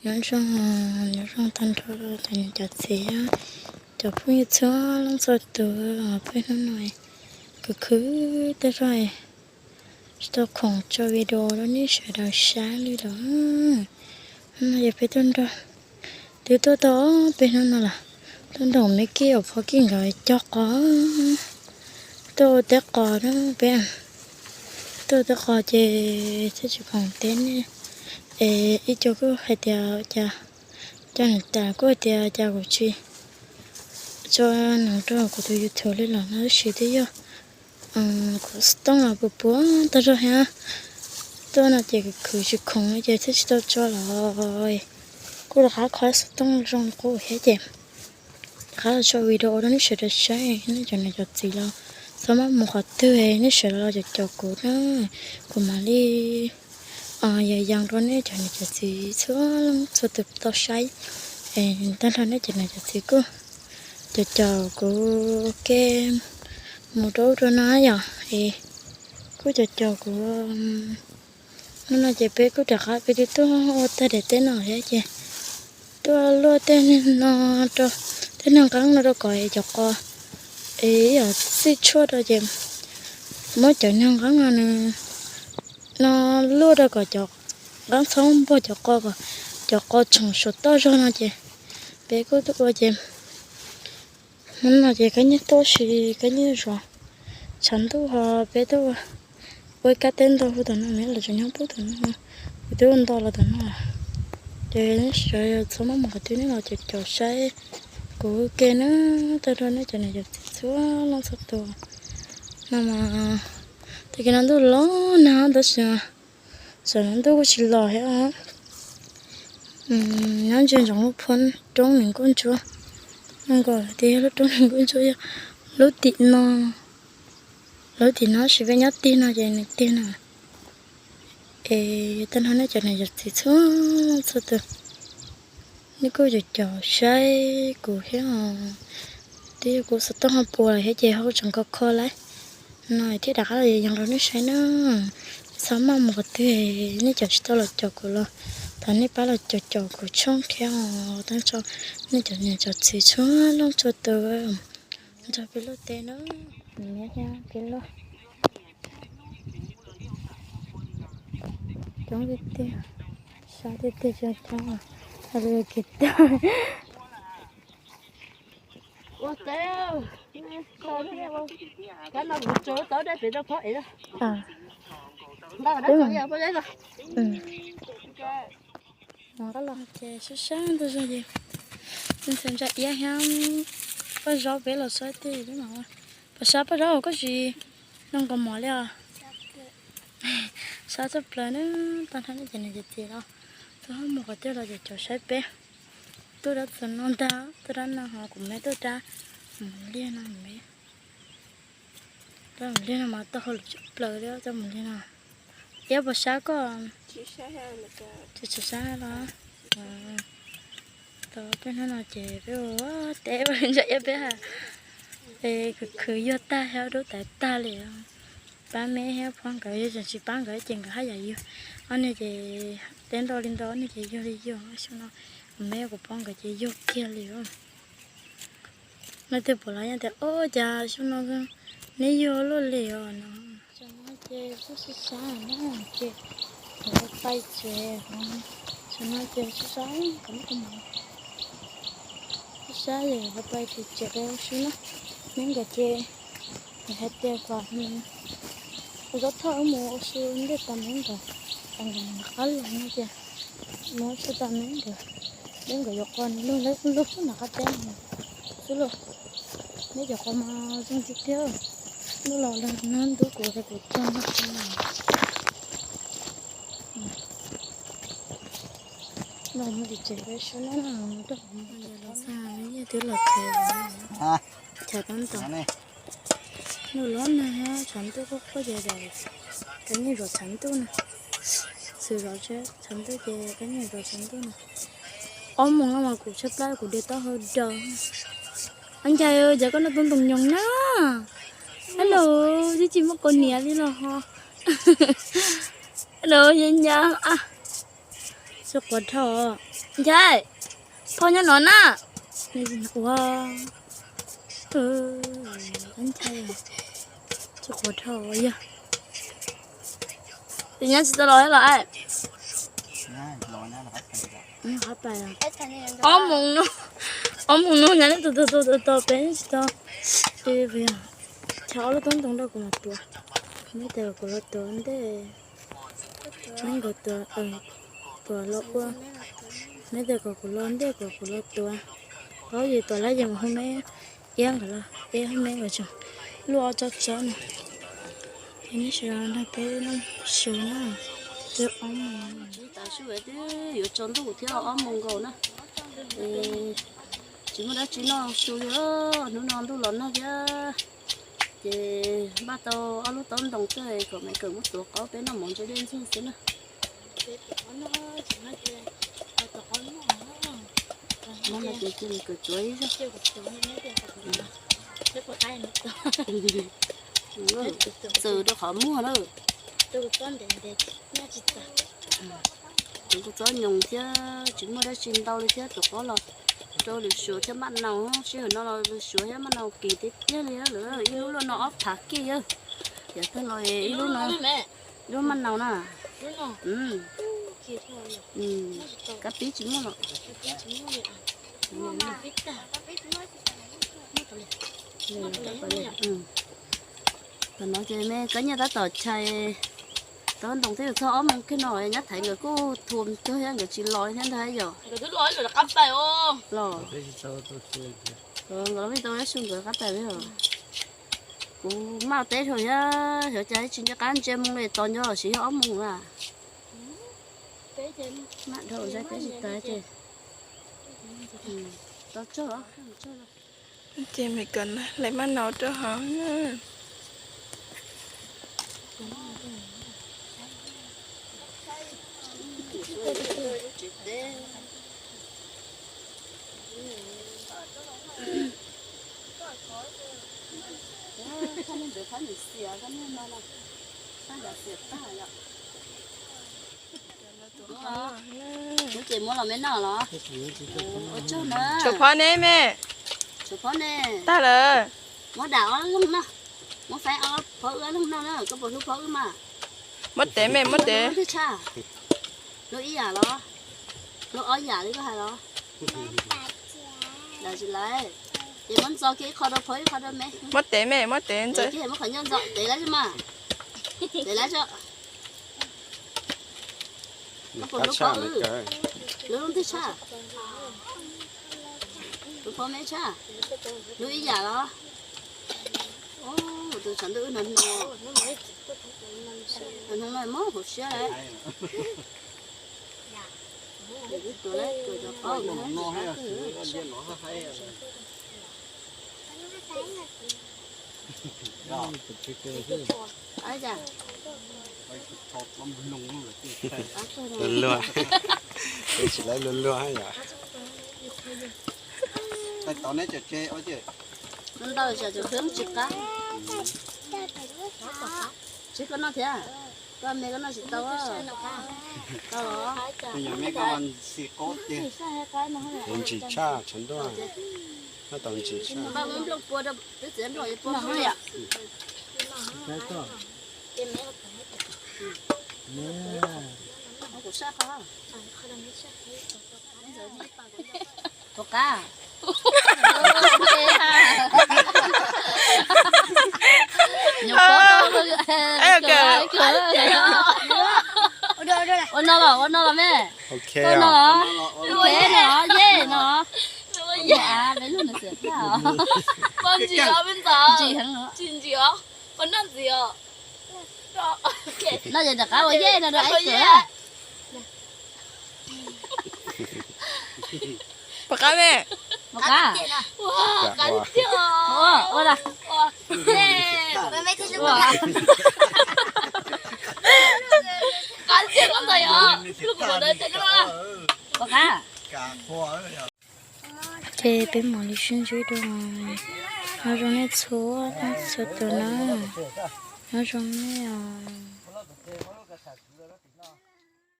Nyob zoo, nyob zoo tag nrho cov niam cov txiv, cov phooj ywg txhua leej txhua tus, peb hnub no khwv khwv tej zog tsis tau khoom tso video rau nej sawv daws saib li lawm. Hnub no ces peb tuaj nrog, twb tuaj tau peb hnub no lawm, tuaj nrog me kij uas phob kij nkawd cog qos, tuaj ua teb qos na peb, tuaj ua teb qos ces thiaj tsis khoom teb nej. Es ib co kuj hais tias cas, cov niam tais kuj hais tias cas kuv tsis tso neeg rau kuv tus YouTube li los no tab sis twb yog kuv xov tooj los puas puas tag zog thiab, tuaj no ces khwv tsis khoom ces thiaj tsis tau tso los. Kuj rov qab kho xov tooj zoo qub thiab ces rov qab los tso video rau nej sawv daws saib. Nej cov niam cov txiv los txhob maj mus qhov twg, nej sawv daws los caum caum kuv na, kuv mam li yees yees rau nej cov niam cov txiv txhua leej txhua tus tau saib. Tag nrho nej cov niam cov txiv kuj caum caum kuv ke mus rau ub rau no yom, es kuj caum caum kuv. Hnub no ces peb kuj rov qab peb twb tuaj ua tag daim teb no thiab ces tuaj luaj tej no rau, tej neeg nqeeb no rau kom cov qos es yog txij tshuaj rau ces muab cov neeg nqeeb no, no luaj rau kom cov nqeeb txhob npuag cov qos, kom cov qos tsoom saum toj zog no ces peb kuj tuaj ua ces hnub no ces kab nyiaj tuaj si, kab nyiaj zov tshav ntuj ho peb tuaj ua ib kab teb ntau hu tom no, los tseem nyob pub tom no, kuv twb ua ntau los tom no. Ces nej sawv daws txhob maj mus qhov twg, nej los caum caum saib kuv ke na, tag nrho nej cov niam cov txiv txhua leej txhua tus. No mas tag kis no ntuj los nag tab sis mas tam no ntuj kuj tsis los thiab. Nyob ntsia ntsoov lub phuab roob Nees Nkauj Ntsuab, no nkaus tias yog lub roob Nees Nkauj Ntsuab, yog lub tim no, lub tim no sis peb nyob tig no ces nws tig no. Es tag nrho nej cov niam cov txiv txhua leej txhua tus, nej kuj caum caum saib kuv thiab os. Twb yog kuv xov tooj ho puas thiab ces ho tseem kho kho lawm no thiaj rov qab los yees rau nej saib na. Txhob maj mus qhov twg, nej caum tsis tau los caum kuv los thov nej pab los caum caum kuv tshooj thiab os. Tag nrho nej cov niam cov txiv txhua leej txhua tus, nrog peb luaj teb na, peb luaj coob tiag tiag, sab tiag tiag, coob coob li kev tag. Ces sab sab ntug zog ces ntsa iab thiab paj zaub peb los saib tej no. Pom sab paj zaub koj tsis noj nkaus mov li os. Sab tshaj plaws na, tag nrho nej cov niam cov txiv los tuaj mus qhov twg los caum caum saib peb. Tuaj dab tsi no ntag, tuaj dab no ho kuv me tuaj dab mus liag no me. Dab mus liag no mas tau hauj lwm tshaj plaws li, dab mus liag no. Iab puas sab koj? Tsis tshua sab los. Tau peb hnub no ces peb ua teb ua ntsa iab peb ha, es khwv khwv yuag tag thiab dub tawv tag li. Pab me thiab phob nkawd, yog tseem tsis pab nkawd ces nkawd haj yam yuag. Ob niag ces teb ntau li ntau, ob niag ces yuag li yuag. Xyoo no kuv me kuv phob nkawd ces yuag kiag li. Leej twg pom los yeej tias, Ub, cas xyoo no neb yuag luaj li os no. Tam no ces kuj sab sab na, ces kuv pai tsev, tam no ces sab sab, sab sab es kuv pai tsev tsev rau xwb na. Neb nkawd ces hais tias kom zaub thawj wb mus ua si ntej tas neb nkawd, tas nkawd mus nram qab los no ces mus ua si tas neb nkawd, neb nkawd yuav qos lug lug xwb nram qab teb xwb lauj. Neb cov qos mas zoo tiag tiag. Ntuj los nag ntub kuv es kuv tso nag. Los mus tim tsev peb sab na, rau hauv no twb los khaws chav tab tom. Ntuj los nag, tshav ntuj quaj quaj ces kab nyiaj zov tshav ntuj na. Xwm zov tshav ntuj ces kab nyiaj zov tshav ntuj na. Ob moos no mas kuv tshaib plab kuv de taub hau daws. Ab ncais, cas koj noj tub ntoo nyoos na? Hello, twb tsis muaj kaus hniav li los ho. Hello, yog nyab a. Tsis quav dhau. Nchai, phauj nyob no na. Ua, nchai, tsis quav dhau yog. Nyob tsis tau los los. Ob moos no, ob moos no nyab tus tus tus tus tos peb tsis tau. Chaw ob lub toob ntoo rau kuv los tuav. Neb tias kom kuv los tuav ntej, neb nkaus tuav, kom los ua, neb tias kom kuv los ntej kom kuv los tuav. Qaub yus tuav lab yeej mus hu meb iab nkawd los, eb hu meb nkawd tso, luaj ob tsob tsob no. Ces neb sawv daws nrog peb noj su na, twb ob moos. Tav su twb yuav tsaus ntuj thiab ob moos nkaus na. Tsis muaj dab tsi noj su li, hnub no ntuj los nag thiab. Ces npaj tau ob lub taub ntoo xwb kom Maiv Kawm muab tuav qaub peb noj mov ntsa dej ntxuag xwb na. Ces cia Maiv Kawm tuav ib zaug. Txawm rau qhov muag lawm. Kuv txob nyoos thiab tsis muaj dab tsi ntau li thiab, tuav qaub los rau lwm suav thiab maj naus, sij hawm no los lwm suav thiab maj naus kis tiag tiag li, lawv ib lub luaj no ob phav kij, yog tag los ib lub no, ib lub maj naus na. Kab pib tsis muaj los. Tam no ces me kab nyiaj tab tom chais taub ntoo thiab, txog ob moos kiag no nyab thaiv nkawd kuj thuam kawg thiab, nkawd tsis los thiab ntag yom. Los, nkawd los peb tau su nkawd qab tais li os. Kuv maj teb dhau thiab, xyov cas tsis nco qab ntsia moo li, tos nco los siv yog ob moos na. Maj dhau zaj teb tsis tas ces tau tsaug. Ces Maiv Kawm lawv maj naus rau hauv na. Ces muab los me noj los? Ua tsaug na. Tshuav phov ne me. Tshuav phov ne. Tag lawm. Muab dam ob leeg noj. Muab faib ob phov wb ob leeg noj na, koj puas hlub phov wb mas? Muab tev me, muab tev. Hlub ib yam los? Hlub ob yam li koj hais los? Dam tsis laiv. Ces muab ntxo kiag ib qho rau phov ib qho rau me. Muab tev me, muab tev ntxo. Muab qhov ncauj ntxo tev lawm mas. Tev lawm tso. Koj puas hlub phov wb? Hlub leej twg tshaj? Hlub phov me tshaj? Hlub ib yam los? Tus tshav ntuj wb no no. Hnub no mob hauv siab lawm. Luag luag, tsis laiv luag luag yom. Ntau, tsis qab. Tsis koj noj thiab, koj me koj noj tsis tau. Tau los? Ntsim tshaj tshav ntuj, noj tau ntsim tshaj. Kuv saj qhov. Puas qab? Nyuam qhuav, ua no los, ua no los me. Ua no los, ok no los, yej no. Peb lub nws xiam tag os. Ntsim heev os. Noj ces rov qab ua yej no rau ib tug. Puas qab me? Puas qab? Ua, ua da. Puas qab? Ces peb mam li sib ntsib dua. Nyob zoo nej txhua leej txhua tus na. Nyob zoo nej os.